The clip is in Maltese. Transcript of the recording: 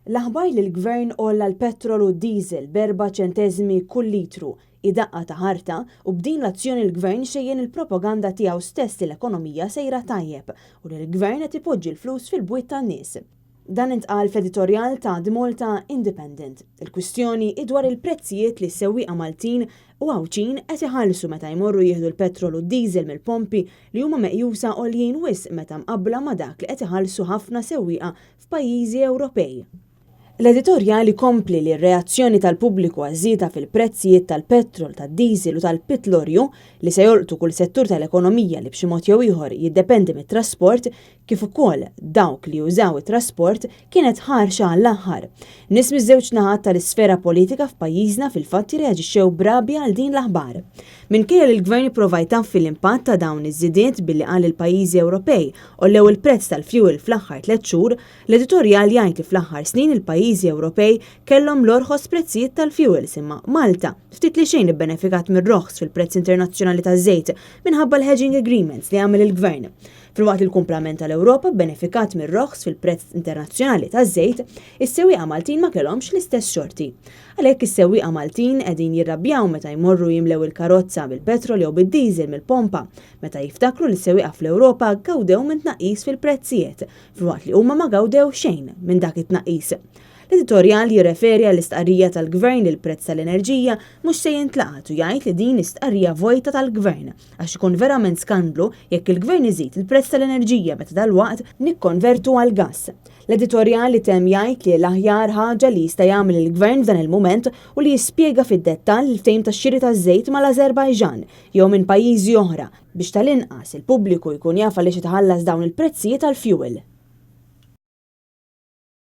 L-aħbar li l-Gvern għolla l-petrol u d-diesel b'erba' ċenteżmi kull litru hi daqqa ta' ħarta u b'din l-azzjoni l-Gvern xejjen il-propaganda tiegħu stess li l-ekonomija sejra tajjeb u li l-Gvern qed ipoġġi l-flus fil-bwiet tan-nies. Dan intqal fl-editorjal ta' The Malta Independent. Il-kwistjoni hi dwar il-prezzijiet li s-sewwieqa Maltin u Għawdxin qed iħallsu meta jmorru jieħdu l-petrol u d-diesel mill-pompi li huma meqjusa għoljin wisq meta mqabbla ma' dak li qed iħallsu ħafna sewwieqa f'pajjiżi Ewropej. L-editorjal ikompli li r-reazzjoni tal-pubbliku għaż-żieda fil-prezzijiet tal-petrol, tad-diesel u tal-pitlorju, li se jolqtu kull settur tal-ekonomija li b'xi mod jew ieħor jiddependi mit-trasport, kif ukoll dawk li jużaw it-trasport, kienet ħarxa għall-aħħar. Nies miż-żewġ naħat tal-isfera politika f'pajjiżna fil-fatt irreaġixxew b'rabja għal din l-aħbar. Minkejja li l-Gvern ipprova jtaffi l-impatt ta' dawn iż-żidiet billi qal li l-pajjiżi Ewropej għollew il-prezz tal-fjuwil fl-aħħar tlett xhur, l-editorjal jgħid li fl-aħħar snin il-pajjiżi Ewropej kellhom l-orħos prezzijiet tal-fjuwils imma Malta ftit li xejn ibbenefikat mir-roħs fil-prezz internazzjonali taż-żejt minħabba l-hedging agreements li għamel il-Gvern. Filwaqt li l-kumplament tal-Ewropa bbenefikat mir-roħs fil-prezz internazzjonali taż-żejt, is-sewwieqa Maltin ma kellhomx l-istess xorti. Għalhekk is-sewwieqa Maltin qegħdin jirrabjaw meta jmorru jimlew il-karozza bil-petrol jew bid-diesel mill-pompa meta jiftakru li s-sewwieqa fl-Ewropa gawdew minn tnaqqis fil-prezzijiet, filwaqt li huma ma gawdew xejn minn dak it-tnaqqis. L-editorjal jirreferi għall-istqarrija tal-Gvern li l-prezz tal-enerġija mhux se jintlaqat u jgħid li din hi stqarrija vojta tal-Gvern għax ikun verament skandlu jekk il-Gvern iżid il-prezz tal-enerġija meta dalwaqt nikkonvertu għall-gass. L-editorjal itemm jgħid li l-aħjar ħaġa li jista' jagħmel il-Gvern f'dan il-mument hu li jispjega fid-dettall il-ftehim tax-xiri taż-żejt mal-Ażerbajġan jew minn pajjiżi oħra biex tal-inqas il-pubbliku jkun jaf għaliex qed iħallas dawn il-prezzijiet għall-fjuwil.